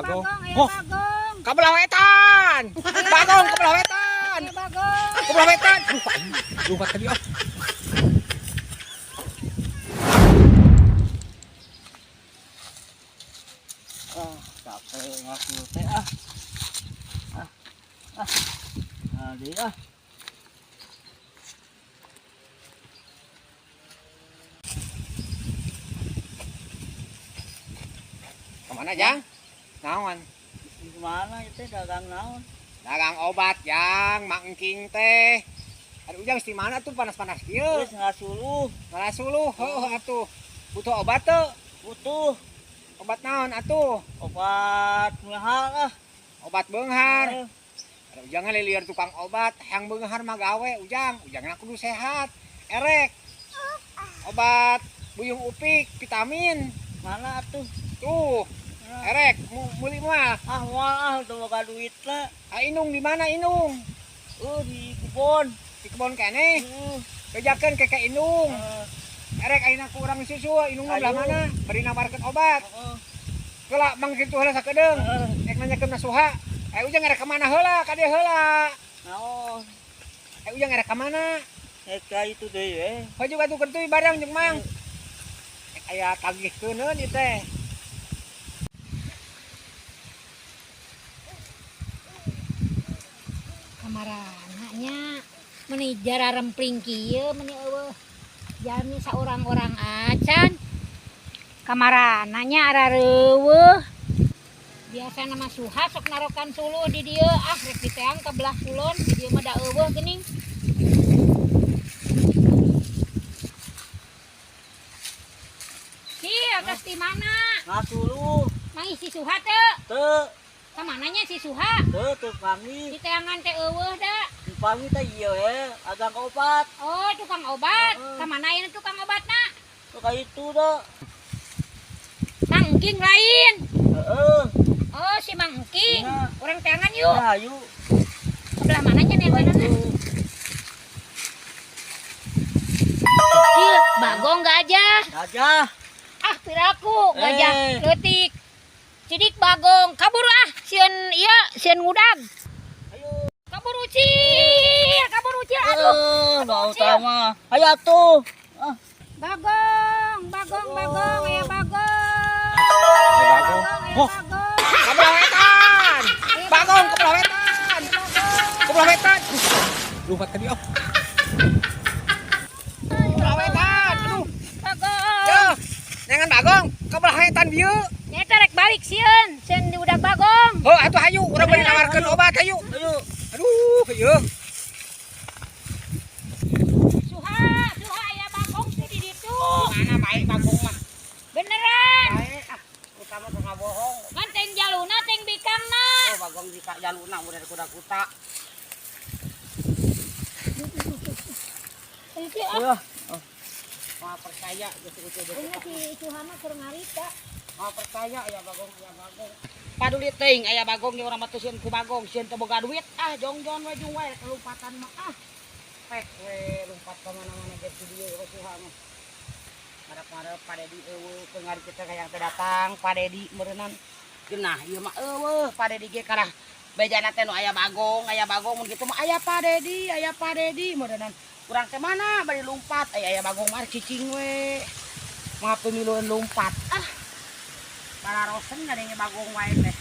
Bagong. Bagong, Oh. aya Bagong. Kabelah wetan. Bagong kabelah wetan. Aya Bagong. Kabelah wetan. Aduh, aing lompat tadi ah. Ah, capek ngaku teh ah. Ah. Ah. Ah, deui ah. Kemana, Jang? Naon? Di mana itu dagang naon? Dagang obat, Jang, mangking teh. Aduh, Ujang di mana tuh panas-panas kieu? Geus ngasuluh, Ngalasuluh, heuh atuh. Butuh obat teu? butuh Obat naon atuh? obat mahal ah. Obat beunghar. Eh, Aduh, Ujang lieur tukang obat, hayang beunghar mah gawe, Ujang. Ujangna kudu sehat. Erek. Obat buyung upik, vitamin. Mana atuh? Tuh, Ah, erek meuli mah. ah moal ah teu boga duitna. Ah, indung di mana indung? Di kebon. Di kebon keneh. Heeh. Bejakeun ke ka indung. Eh, Erek ayeuna ku urang susu, indung mah belah Ayo. mana? Bari nawarkeun obat. Heeh. Heula mang kitu heula sakedeung. Heeh. Rek nanyakeun Suha. Eh Ujang erek ka mana heula? Ka dieu heula. Naon? Eh Ujang erek ka mana? Eh ka itu deui we. Baju batu kertuy barang jeung Mang. Rek aya tagihkeuneun ieu teh. Kamarana nya meuni jararempling kieu meuni eueuh jalmi saurang-urang acan. Kamarana nya arareuweuh. Biasana mah Suha sok narokan suluh di dieu, ah rek diteang ka belah kulon, di dieu mah da eueuh geuning. Si, atas di mana? Ngasuluh. Manggih si Suha teu? Teu, Ka mananya si Suha? teu teu panggih. Di teangan teh eueuh da. Dipanggih teh ieu we, agang obat. Oh, tukang obat. Heeh. Ka mana ieu tukang obatna? Teu ka itu da. Mangking lain. Heeh. Oh, si Mangking. Iya. Urang teangan yuk. Ya, ayo. Sebelah mananya nih mana? Itu. Kecil, Bagong gajah. Gajah. Ah, piraku gajah Eh. leutik. Sidik Bagong, kabur ah, sieun ieu, sieun ngudag. Ayo. Kabur ucil, kabur ucil, aduh. Eh, bau Ucil. utama. Ayo atuh. Ah, Bagong, Bagong, Bagong, aya Bagong. Aya Bagong. Aya Oh. Bagong. Kabelah wetan. Bagong kabelah wetan. Kabelah wetan. Lompat tadi ah. Kabelah wetan. Aduh. Bagong. Yo. Jangan Bagong, kabelah wetan bieu. Nyata rek balik sieun, sieun diudag Bagong. Oh, atuh hayu, urang bari nawarkeun obat hayu. Ayo. Aduh, ieu. Suha, Suha aya Bagong teh di ditu. Mana baik Bagong mah. Beneran. Baik ah, utama teu ngabohong. Ngan teng jaluna teng bikangna. Oh, Bagong jika jaluna udah kuda-kuta. Teu ah. Ayo. Mau percaya geus ucul Ini si Suha mah keur ngarita. Mau percaya aya Bagong, aya Bagong. Paduli teuing aya Bagong jeung urang mah teu sieun ku Bagong, sieun teu boga duit. Ah, jongjon we jung wae lompatan mah ah. Pek we lompat ka mana-mana geus di dieu we Suha mah. Ngarep-ngarep Pak Dedi eueuh keur ngari kita hayang teh datang Pak Dedi meureunnan. Geunah ieu mah eueuh Pak Dedi ge kalah bejana teh nu aya Bagong mun kitu mah aya Pak Dedi, aya Pak Dedi meureunnan. Urang teh mana bari lompat, aya aya Bagong mah cicing we. Mah pemiluan lompat ah. Bararosen ngadenge Bagong wae teh.